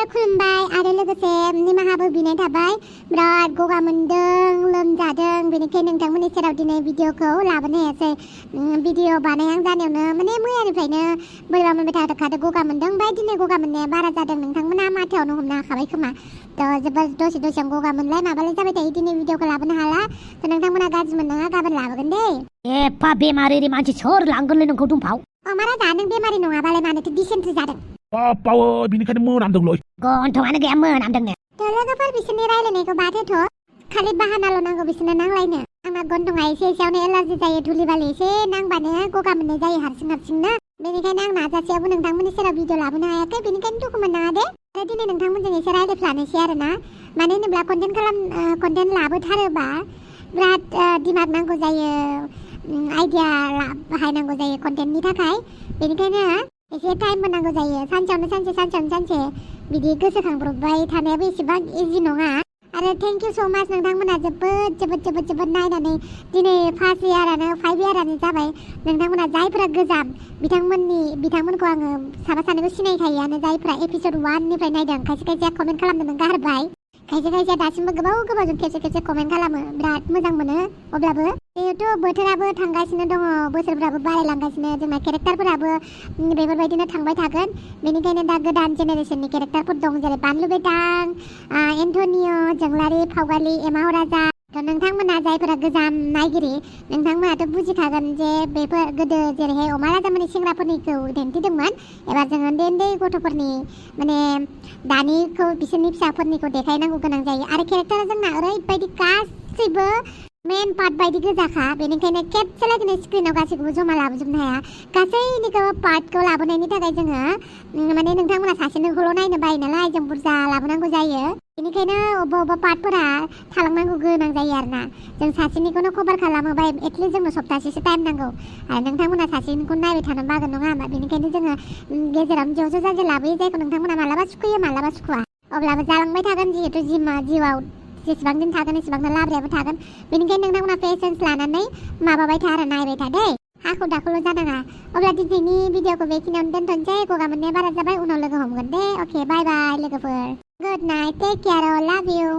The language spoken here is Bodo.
खुलुमबाय आरो लोगोसे निमाहाबो बिनाय थाबाय बिराद गगा मोनदों लोमजादों बेनिखायनो नोंथांमोननि सेराव दिनै भिडिअखौ लाबोनो हायासै भिडिअ बानायहां जानायावनो माने मैयानिफ्रायनो बोरैबा मोनबाय थादों गगा मोनदों ओमफ्राय दिनै गगा मोननाया बारा जादों नोंथांमोना माथोआवनो हमनो हाखाबाय खोमा जोबोर दसे गगा मोनलाय माबालाय जाबाय थायो दिनै भिडिअखौ लाबोनो हाला नोंथांमोना गाज्रि मोननाङा गाबोन लाबोगोन दे एफा बेमारि मानसि सोर लांगोनलै नोंखौ दुमफाव मा राजा नों बेमारि नङाबालाय मानोथो डिसेन्ट्रि जादों बावो बिनिखायनो मोनामदोंलै गन्थङानो गैया मोनामदोंनो लोगोफोर बिसोरनि रायलायनायखौ बाथोथ' खालि बाहानाल' नांगौ बिसोरनो नांलायनो आंना गन्थङा एसे एसेयावनो एलार्जि जायो धुलि बालि एसे नांबानो गगा मोननाय जायो हारसिंनो बेनिखायनो आं नाजासेयावबो नोंथांमोननि सेराव भिडिअ लाबोनो हायाखै बेनिखायनो दुखु मोननाङा दे आरो दिनै नोंथांमोनजों एसे रायज्लायफ्लानोसै आरोना मानो होनोब्ला कन्टेन्ट लाबोथारोबा बिराद दिमाग नांगौ जायो आइडिया बाहायनांगौ जायो कन्टेन्टनि थाखाय बेनिखायनो एसे टाइमबो नांगौ जायो सानसेयावनो सानसे बिदि गोसोखांब्रबबाय थानायाबो एसेबां इजि नङा आरो थेंक इउ स' माच नोंथांमोना जोबोद नायनानै दिनै फार्स्ट इयारानो 5 इयारानो जाबाय नोंथांमोना जायफोरा गोजाम बिथांमोनखौ आङो साफा सानैखौ सिनायखायोआनो जायफोरा एपिसड 1 निफ्राय नायदों खायसे कमेन्ट खालामनो गारबाय खायसे दासिमबो गोबावजों खेबसे कमेन्ट खालामो बिराद मोजां मोनो अब्लाबो जिहेथु बोथोराबो थांगासिनो दङ बोसोरफ्राबो बारायलांगासिनो जोंना केरेक्टारफोराबो बेफोरबायदिनो थांबाय थागोन बेनिखायनो दा गोदान जेनेरेसननि केरेक्टारफोर दं जेरै बानलु बेटां एन्टनिय' जोंलारि फावगालि एमाव राजा नोंथांमोना जायफोरा गोजाम नायगिरि नोंथांमोनाथ' बुजिखागोन जे बेफोर गोदो जेरैहाय अमा राजामोननि सेंग्राफोरनिखौ दिन्थिदोंमोन एबा जों उन्दै गथ'फोरनि माने दानिखौ बिसोरनि फिसाफोरनिखौ देखायनांगौ गोनां जायो आरो केरेक्टारा जोंना ओरैबायदि गासैबो मेन पार्ट बायदि गोजाखा बेनिखायनो खेबसे लागैनो स्क्रिनाव गासैखौबो जमा लाबोजोबनो हाया गासैनिखौबो पार्टखौ लाबोनायनि थाखाय जोङो माने नोंथांमोना सासेनिखौल' नायनो बायो नालाय जों बुरजा लाबोनांगौ जायो बेनिखायनो अबेबा पार्टफोरा थालांनांगौ गोनां जायो आरोना जों सासेनिखौनो कभार खालामोबा एटलिस्ट जोंनो सप्तासेसो टाइम नांगौ आरो नोंथांमोना सासेनिखौ नायबाय थानो बागोन नङा होमबा बेनिखायनो जोङो गेजेरावनो ज' जाजाय लाबोयो जायखौ नोंथांमोना मालाबा सुखुयो मालाबा सुखुवा अब्लाबो जालांबाय थागोन जिहेथु जिउआव जेसेबां दिन थागोन एसेबांनो लाब्रायाबो थागोन बेनिखायनो नोंथांमोना पेसेन्स लानानै माबाबाय था आरो नायबाय था दै हाखु दाखुल' जानाङा अब्ला दिनैनि भिडिअखौ बेखिनियावनो दोनथ'नोसै गगा मोननाया बारा जाबाय उनाव लोगो हमगोन दे अके बाय लोगोफोर गुड नाइट टेक केयार लाभ इउ